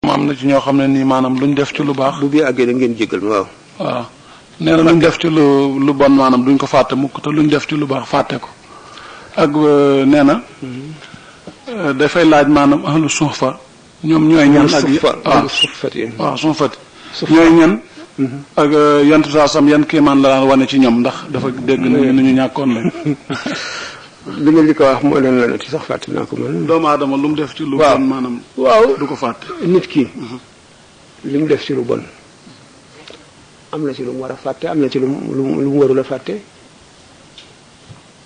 am na ci ñoo xam ne nii maanaam luñ def ci lu baax. bu bii àggee da ngeen jéggal ma waaw. waaw nee na luñ def ci lu bon maanaam duñ ko fàtte mukk te luñ def ci lu baax fàtte ko ak nee na dafay laaj maanaam ahlu suufa ñoom ñooy ñan ak waaw suufati ñooy ñan ak yant saa sam yan kéemaan la daan wane ci ñoom ndax dafa dégg nu ñu ñàkkoon lañ li nga li ko wax moo doon la nati sax fàtte naa ko man doomu aadama lu mu def ci lu bon maanaam waaw du ko fàtte nit ki li mu def ci lu bon am na ci lu mu war a fàtte am na ci lu mu warul a fàtte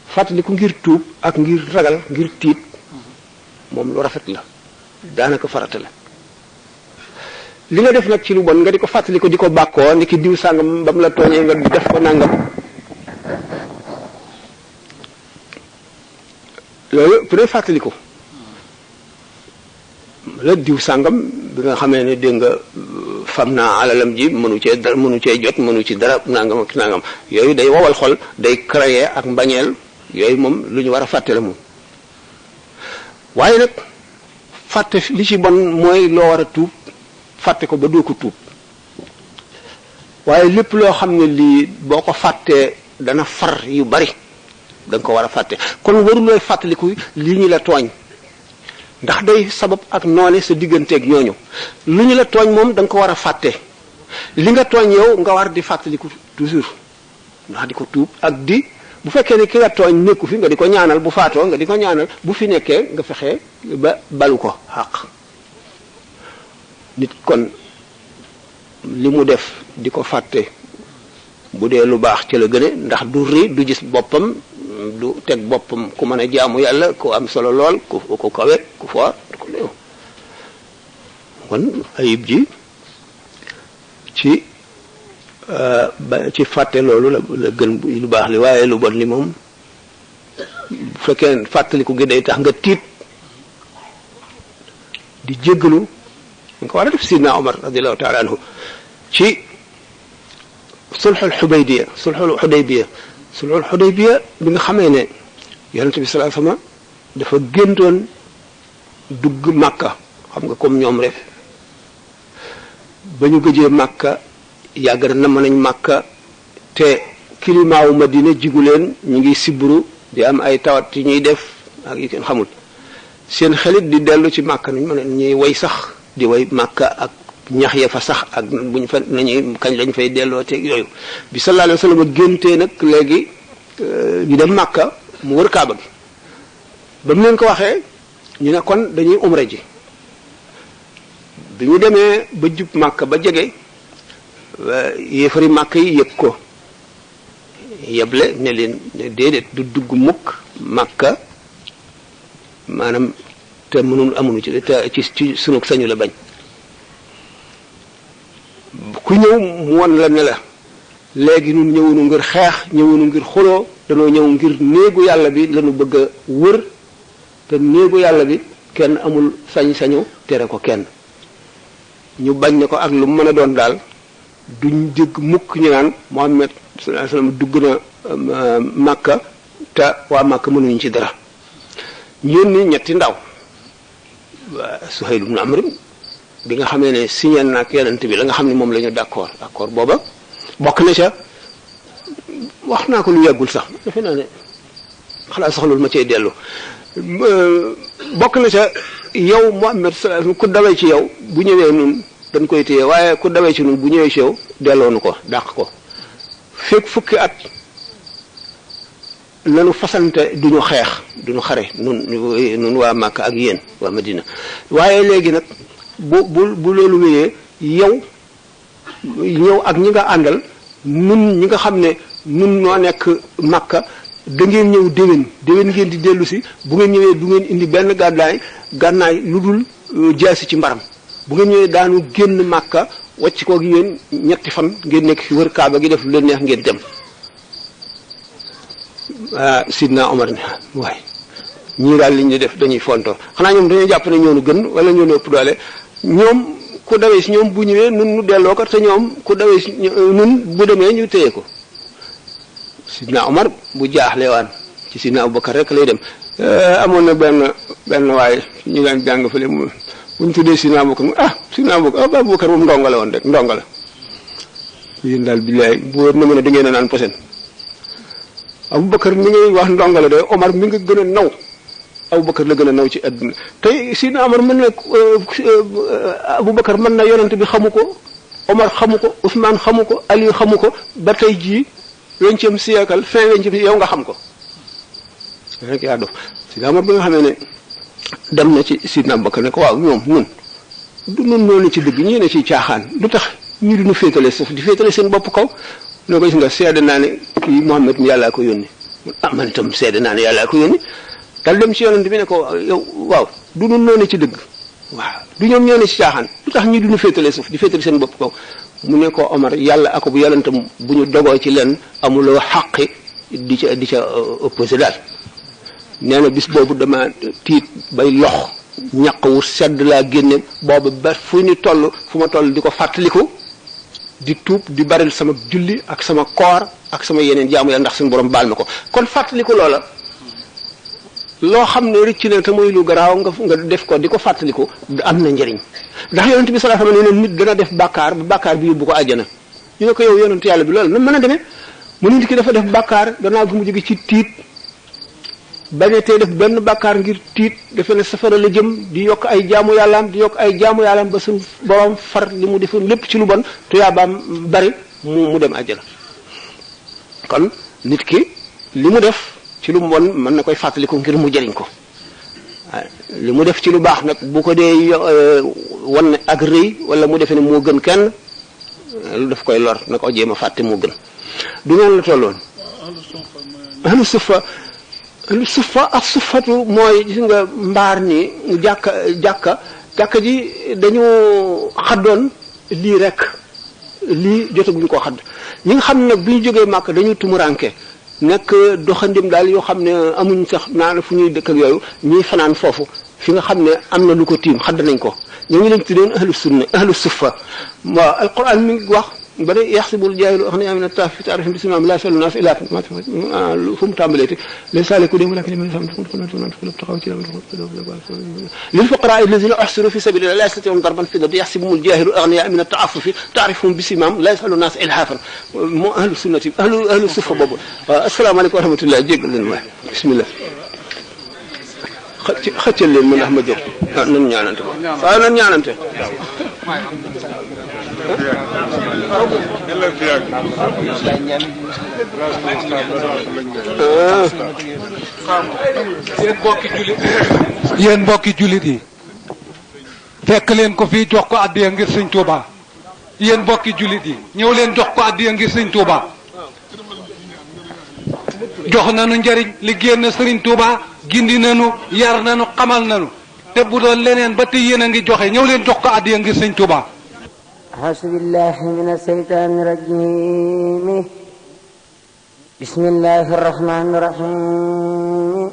fàttali ko ngir tuub ak ngir ragal ngir tiit moom lu rafet la daanaka farata la li nga def nag ci lu bon nga di ko fàttali ko di ko bàkkoo ni ki diw sàngam ba mu la tooñee nga def ko nàngam loolu peut être fàttali ko la diw sàngam bi nga xamee ne dégg nga fam naa alalam ji mënu cee jot mënu ci dara nangam ak nangam yooyu day wowal xol day créer ak mbañeel yooyu moom lu ñu war a fàtte la moom waaye nag fàtte li ci bon mooy loo war a tuub fàtte ko ba doo ko tuub waaye lépp loo xam ne lii boo ko fàttee dana far yu bari da nga ko war a fàtte kon warulooy fàttaliku lii ñu la tooñ ndax day sabab ak noone sa digganteeg ñooñu lu ñu la tooñ moom da nga ko war a fàtte li nga tooñ yow nga war di fàttaliku toujours ndax di ko tuub ak di bu fekkee ne ki nga tooñ nekku fi nga di ko ñaanal bu faatoo nga di ko ñaanal bu fi nekkee nga fexee ba balu ko xaq nit kon li mu def di ko fàtte bu dee lu baax ci la gëne ndax du ri du gis boppam du teg boppam ku mën a jaamu yàlla ku am solo lool ku kawe ku foor ku néew kon ayib ji ci ci fàtte loolu la gën lu baax li waaye lu bon li moom bu fekkee fàttaliku gi day tax nga tiit di jéggalu nga ko war a def sidna Omar radiallahu taala anhu ci sulxul xudaybiya bi nga xamee ne yonente bi sallallahu alayhi wasallam dafa géntoon dugg màkka xam nga comme ñoom rek ba ñu gëjee màkka yàgg na mën nañ màkka te kilimaawu Madina jigu leen ñu ngi sibru di am ay tawat yi ñuy def ak yi kenn xamul seen xelit di dellu ci màkka nuñ mën ñuy way sax di way màkka ak ñax ya fa sax ak buñ fa nañuy kañ lañ fay delloo teeg yooyu bi sallallahu alayhi wasallam géntee nag léegi ñu dem màkka mu wër kaaba gi ba mu leen ko waxee ñu ne kon dañuy umra ji bi ñu demee ba jub màkka ba jege yéefari màkk yi yëg ko yeble ne leen ne déedéet du dugg mukk màkka maanaam te mënul amuñu ci te ci sunu sañu la bañ ku ñëw mu won la ne la léegi ñun ñëwunu ngir xeex ñëwunu ngir xuloo danoo ñëw ngir néegu yàlla bi lañu bëgg a wër te néegu yàlla bi kenn amul sañ-sañu tere ko kenn ñu bañ ne ko ak lu mën a doon daal duñ dégg mukk ñu naan Muhammad sallallahu alayhi wasallam dugg na Makka te waa Makka mënuñu ci dara yónni ñetti ndaw Suhayl ibn Amr bi nga xamee ne signé na ak yonent bi la nga xam ne moom la ñu d'accord booba bokk na ca wax naa ko lu yàggul sax defe naa ne xalaat soxlul ma cay dellu bokk na ca yow Muhammad sallallahu alayhi wasallam ku dawee ci yow bu ñëwee nun dañ koy téye waaye ku dawee ci nun bu ñëwee ci yow delloonu ko dàq ko fekk fukki at lanu fasante duñu xeex duñu xare nun waa Makka ak yéen waa Madina waaye léegi nag bu loolu wéyee yow ak ñi nga àndal nun ñi nga xam ne nun noo nekk Makka da ngeen ñëw déwén ngeen di dellu si bu ngeen ñëwee du ngeen indi benn gànnaay lu dul jaasi ci mbaram bu ngeen ñëwee daanu génn Makka wàcc koog yéen ñetti fan ngeen nekk fi wër Kaaba gi def lu leen neex ngeen dem Sidna Omar ne waaye ñii daal li ñu def dañuy fontoo xanaa ñoom dañoo jàpp ne ñoonu gën wala ñoonu ëpp doole ñoom ku dawee si ñoom bu ñëwee nun nu delloo ko te ñoom ku dawee si nun bu demee ñu téye ko Sidna Omar bu jaaxle waan ci Sidna Abubakar rek lay dem amoon na benn waaye ñu daan jàng fële mu bu ñu tuddee Sidna Abubakar Sidna Abubakar moom ndongo la woon rek ndongo la yéen daal billaay boo na mën a da ngeen a naan posen Abubakar mi ngay wax ndongo la de Omar mi nga gën a naw Abubakar la gën a naw ci àdduna tey Sidna Omar mën na Abubakar mën na yonent bi xamu ko Omar xamu ko Ousmane xamu ko Ali xamu ko ba tey jii 20e siècle fin 20e yow nga xam ko rek yaa dof Sidna Omar bi nga xamee ne dem na ci Sidna Abubakar ne ko waaw ñoom ñun du nun noonu ci dëgg ñii ne ci caaxaan du tax ñii duñu féetale suuf di féetale seen bopp kaw ne ko gis nga seede naa ne kii Muhammad mi yàllaa ko yónni man itam seede naa ne yàllaa ko yónni dal dem ci yonent bi ne ko yow waaw du nun noonu ci dëgg waaw du ñoom ñoo ne ci caaxaan lu tax ñii duñu féetale suuf di féetale seen bopp kaw mu ne ko Omar yàlla ak bu yonentam bu ñu dogoo ci leen amuloo xaqi di ca opposé daal nee na bis boobu dama tiit bay lox ñaq wu sedd laa génne boobu ba fu ñu toll fu ma toll di ko fàttaliku di tuub di baril sama julli ak sama koor ak sama yeneen jaamu yàlla ndax suñu borom baal ma ko kon fàttaliku loola loo xam ne rëcc na te muy lu garaaw nga def ko di ko fàttaliku am na njëriñ ndax yonent bi sallallahu alayhi wasallam nee na nit dana def bàkkaar ba bàkkaar bi yóbbu ko àjjana ñu ne ko yow yonent yàlla bi loolu na mën a demee mu nit ki dafa def bàkkaar gannaaw gi mu jóge ci tiit bañetee def benn bàkkaar ngir tiit defe ne safara la jëm di yokk ay jaamu yàllaam ba suñ borom far li mu defoon lépp ci lu bon tuyaabaam bari mu dem àjjana kon nit ki li mu def ci lu mu bon mën na koy fàttaliku ngir mu jëriñ ko li mu def ci lu baax nag bu ko dee wan ak rëy wala mu defe ne moo gën kenn lu daf koy lor na ko jéem a fàtte moo gën du noonu la tolloon ahlu suffa ak suffatu mooy gis nga mbaar ni jàkka ji dañu xaddoon lii rek lii jotaguñ koo xadd ñi nga xam ne nag bi ñu jógee màkk dañu tumuranke nekk doxandim daal yoo xam ne amuñ sax naan fu ñuy dëkk ak yooyu ñuy fanaan foofu fi nga xam ne am na lu ko tiim xadd nañ ko ñoo ngi leen tuddoon ahlu suffa waaw alquran mi ngi wax ba ne yaxsibul jaahilu aghniyaa mina at-ta'affufi ta'rifuhum bisimahum laa yas'aluuna naasa illaa fu mu tàmbaleeti laysa alaykum hudaahum walaakinna lil fuqaraa'i allaziina uhsiruu fii sabiilillaahi laa yastatii'uuna darban fil ardi yaxsibuhumul jaahilu aghniyaa mina at-ta'affufi ta'rifuhum bisimahum laa yas'aluuna naasa ilhaafan moo ahlu sunnati ahlu suffa boobu waaw asalaamaaleykum wa rahmatulah jéggal leen waay bismillah xëccal leen ma ndax ma jóg nan ñaanante ko waaw nan ñaanante yéen mbokki jullit yi fekk leen ko fii jox ko addiya ngir sëñ Touba yéen mbokki jullit yi ñëw leen jox ko addiya ngir sëñ Touba jox nañu njariñ liggéey na sëriñ Touba gindi nañu yar nañu xamal nañu te bu doon leneen ba tey yéen a ngi joxe ñëw leen jox ko addiya ngir sëñ Touba. أعوذ بالله من الشيطان الرجيم بسم الله الرحمن الرحيم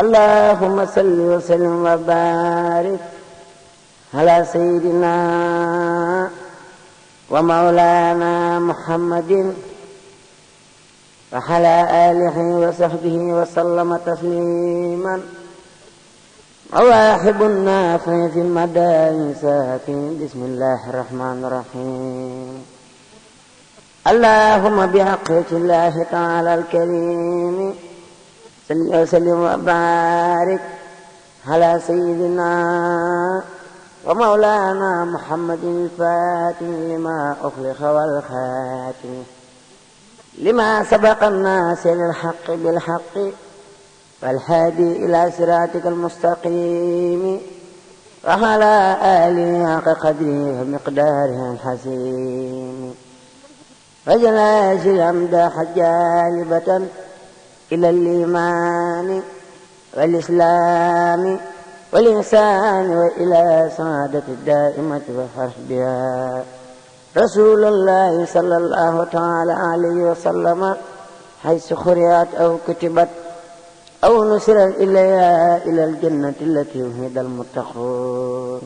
اللهم صل وسلم وبارك على سيدنا ومولانا محمد وعلى آله وصحبه وسلم تسليما مواهب النافع في المدائن ساكن بسم الله الرحمن الرحيم اللهم بحقة الله تعالى الكريم صل وسلم وبارك على سيدنا ومولانا محمد الفاتح لما أخلق والخاتم لما سبق الناس للحق بالحق والهادي إلى صراطك المستقيم وعلى آله حق قدره ومقداره الحسين وجلاس الأمداح جالبة إلى الإيمان والإسلام والإنسان وإلى سعادة الدائمة والفرح بها رسول الله صلى الله تعالى عليه وسلم حيث قرئت أو كتبت أو نسرت إليها إلى الجنة التي وعد المتقون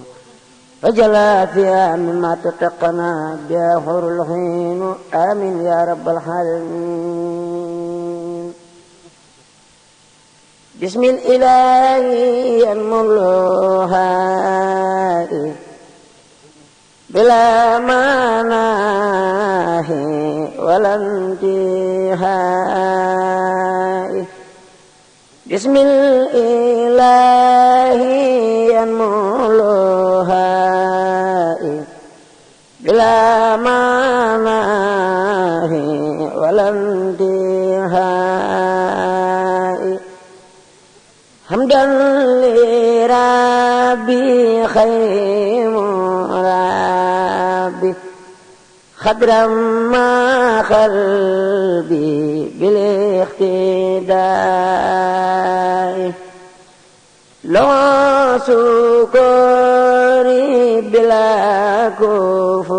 وجلا فيها مما تتقنا بها حور العين آمين يا رب العالمين بسم الإله الملوهاء بلا مناه ولا انتهاء بسم الإله الملوهاء بلا مناه ولا انتهاء حمدا لربي خير مرابي خضرا ما قلبي بالاقتداء لو سكري بلا كفر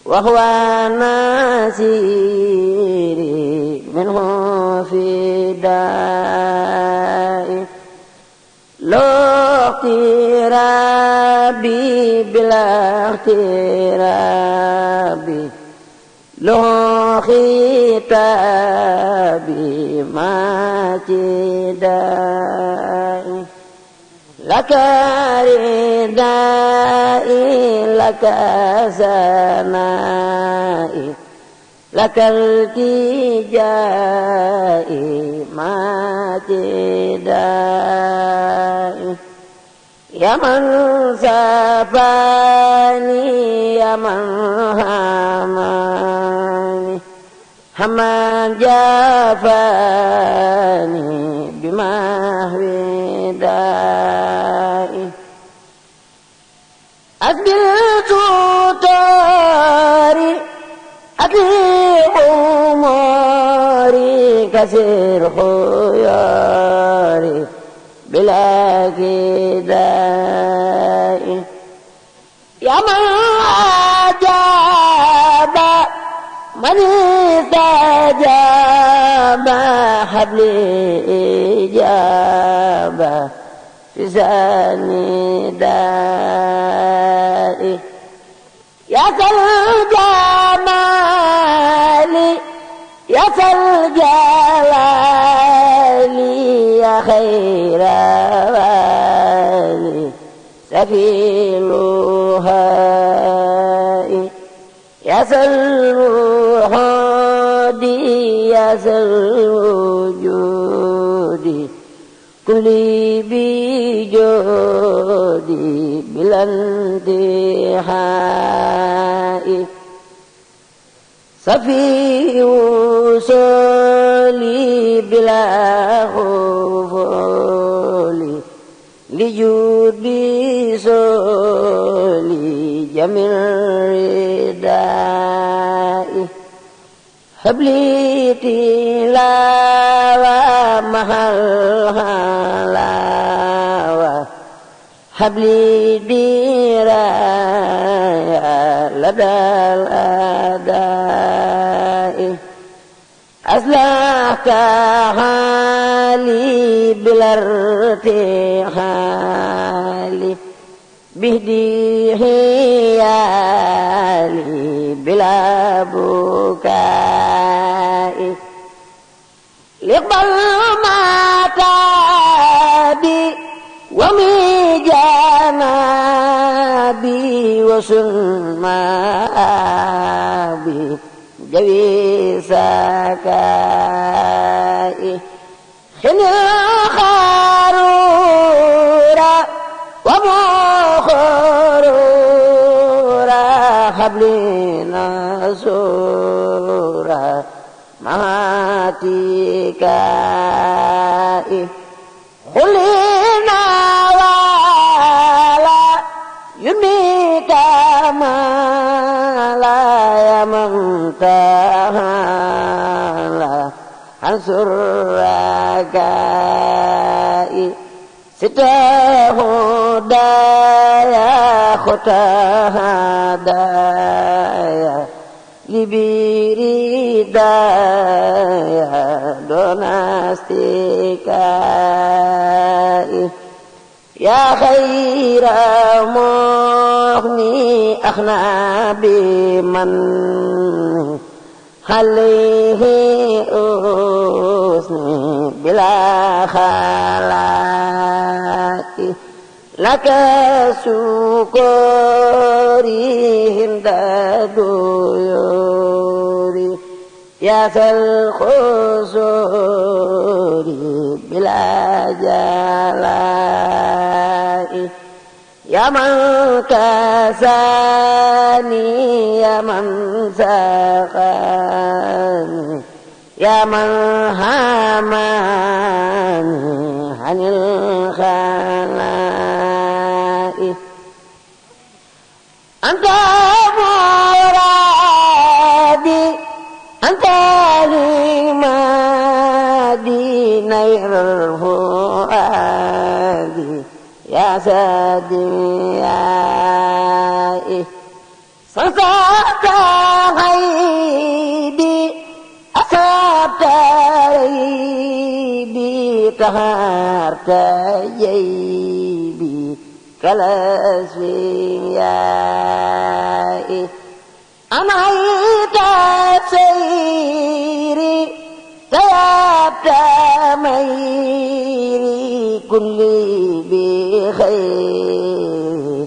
وهو نسيري منه فداء لو اقترابي بلا اقترابي لو ختابي ما تداء لك ردائي لك ثنائي لك التجائي ما تداء يا من سافاني يا من هماني همان جافاني بمحو دائي أسبلت طاري أطيب أموري كثير خياري بلا كداء يا من أجاب من استجاب حبلي إجابة في زاني دائي يا كالجمال يا كالجلال يا خير والي سفيلها يا سلوحدي يا سلوجودي كلي بجودي بلا انتهاء صفي وصولي بلا خفولي لجود بصولي جميل ردائي حبلي تلاوة محل هلاوة حبلي دراية لدى الأداء أصلحت حالي بلا ارتحال بهدي حيالي بلا بكاء لقبل ما تابي ومي جنابي وسن مآبي جوي سكائي خن الخارورا ومخرورا حبلنا سورا ماتيكائي خلينا ولا يميك ما لا يمنتهى انصر رجائي سته دايا خطاها دايا لبيري دايا دون استكائي يا خير مغني أخنا بمن عليه أثني بلا خلاء لك سكوري هند ديوري يا ذا الخسور بلا جلاء يا من كساني يا من سقاني يا من هاماني عن الخلاء أنت مرادي أنت لمادي نير الفؤاد يا سادي يا صفات غيبي أصبت ريبي طهرت جيبي كالأسفياء أنعيت سيري تيابت ميري كلي بخير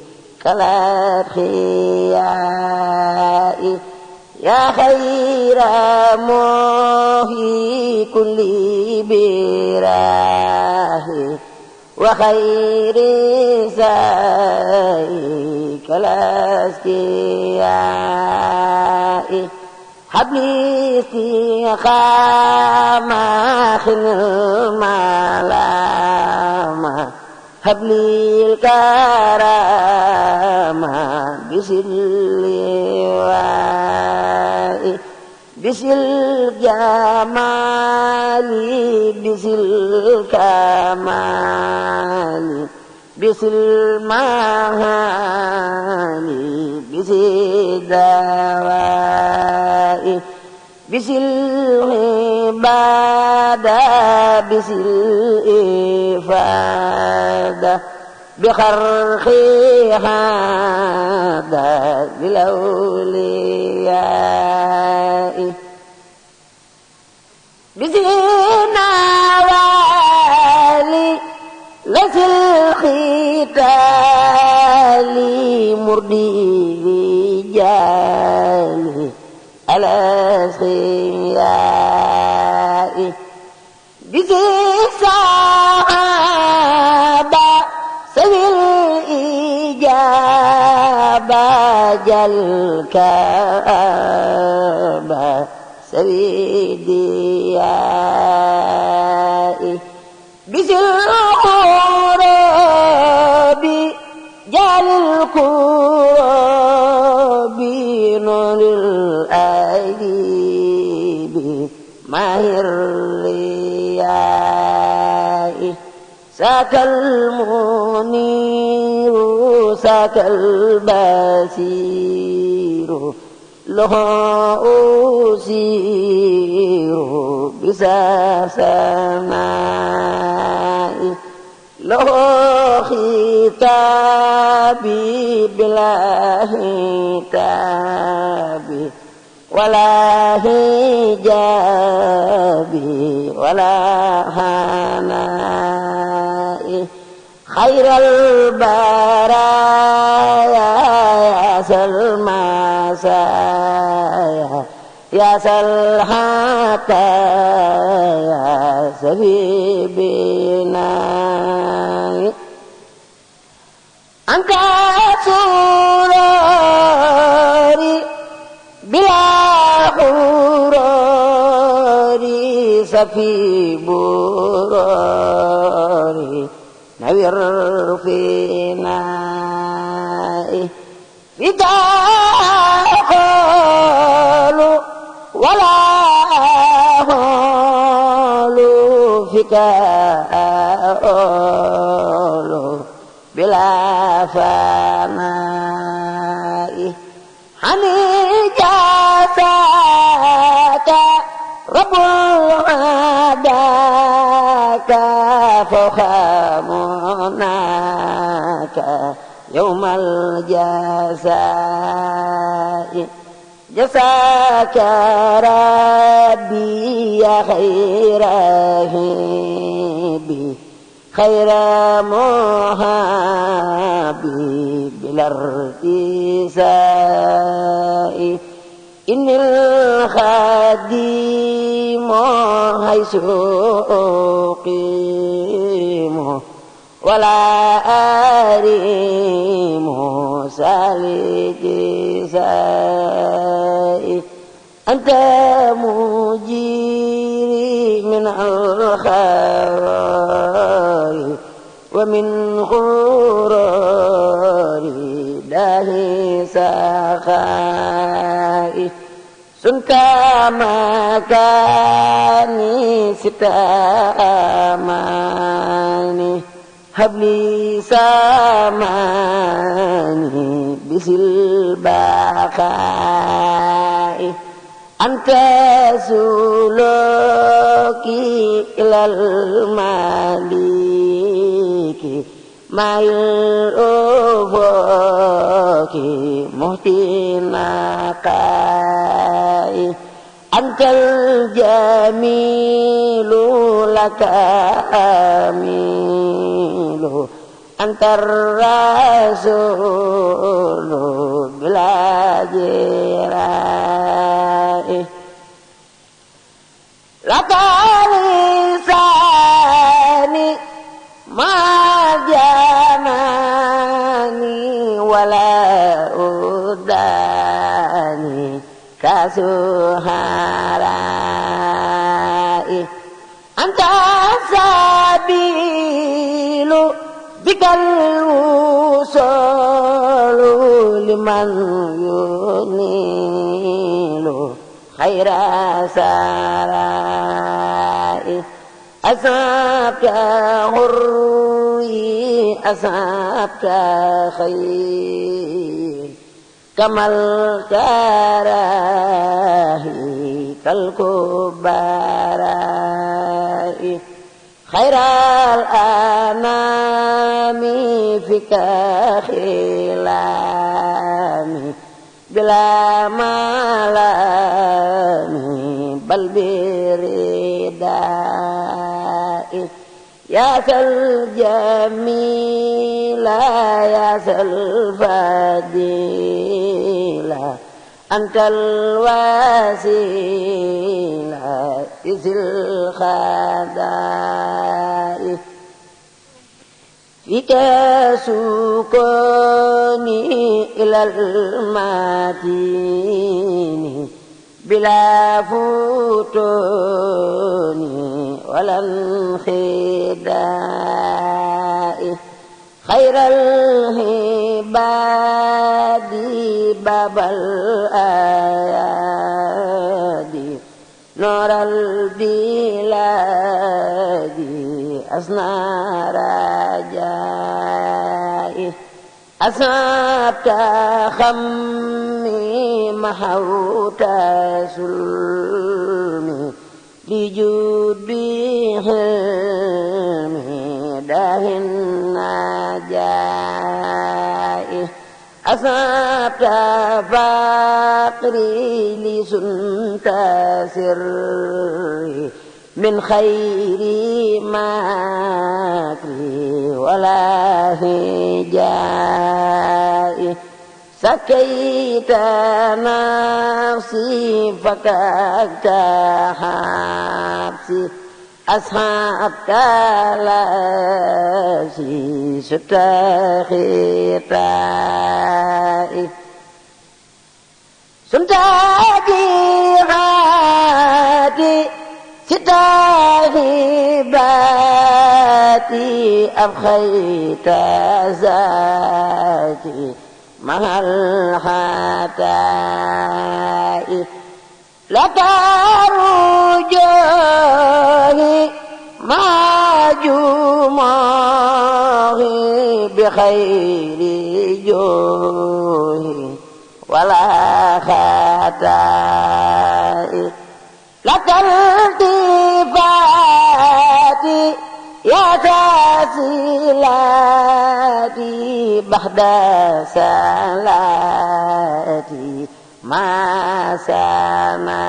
كالأتقياء يا خير موهي كلي براه وخير سائي كالأسقياء حبلي استقامة خل الملامة حبلي الكرامة بسلواء بسل الجمال بسل الكمال بسل المعاني بسل الدواء بسل العبادة بسل الإفادة بخرق هذا للأولياء بزينا والي لسل الختال مردي رجالي الأسخياء بزي صحابة سوي الإجابة جل كابة سويديائي بسل القرابي جال القرابي نور الأيدي ماهر ليائي ساك المنير ساك البصير له أسير بسمائي له ختابي بلا هتابي ولا هجابي ولا هنائي خير البرايا يا سلماسايا يا سلحاتا يا سبيبنا أنت سروري بلا غروري سفي بروري نوير فينا بتاخلوا ولا هولوا فيك أولوا بلا فناء حنيجاتك رب العداك فخامناك يوم الجزاء جزاك ربي يا خير هبي خير محابي بلا ارتساء إن الخادم حيث أقيم ولا أريم سالجزاء أنت مجيري من الخير ومن غرور داهي سخائي سنت مكاني ستاماني هب لي ساماني بسلبقاء أنت سلوكي إلى المالك ما الأفق مهتنا قاي أنت الجميل لك أميل أنت الرسول بلا جراء لك لساني ما جاناني ولا أداني كسهرائي أنت السبيل بك الوصول لمن ينيل خير سرائي أصابت غري أصابت خير كما الكراهي كالكبراء خير الأنام فيك خلامي بلا ملامي بل برداء يا الجميل يا الفضيل أنت الوسيلة ذي الخدائع فيك سكوني إلى المدين بلا فتون ولا انخداع خير العباد باب الأيادي نور البلاد أسنى رجائي أصابت خمي محوت سلمي لجود حلمي داه النجائي أصابت فقري لسنت سري من خير مكري ولا هجائي سكيت نفسي فككت حبسي أصحابك لاسي ستخيطائي سنتاجيغاتي ستاهباتي أبخيت ذاتي مع الحتائي لك رجوعي مع جمعي بخير جوعي ولا خطائي لك التفاتي يا تسيلاتي بعد سلاتي ما سمائي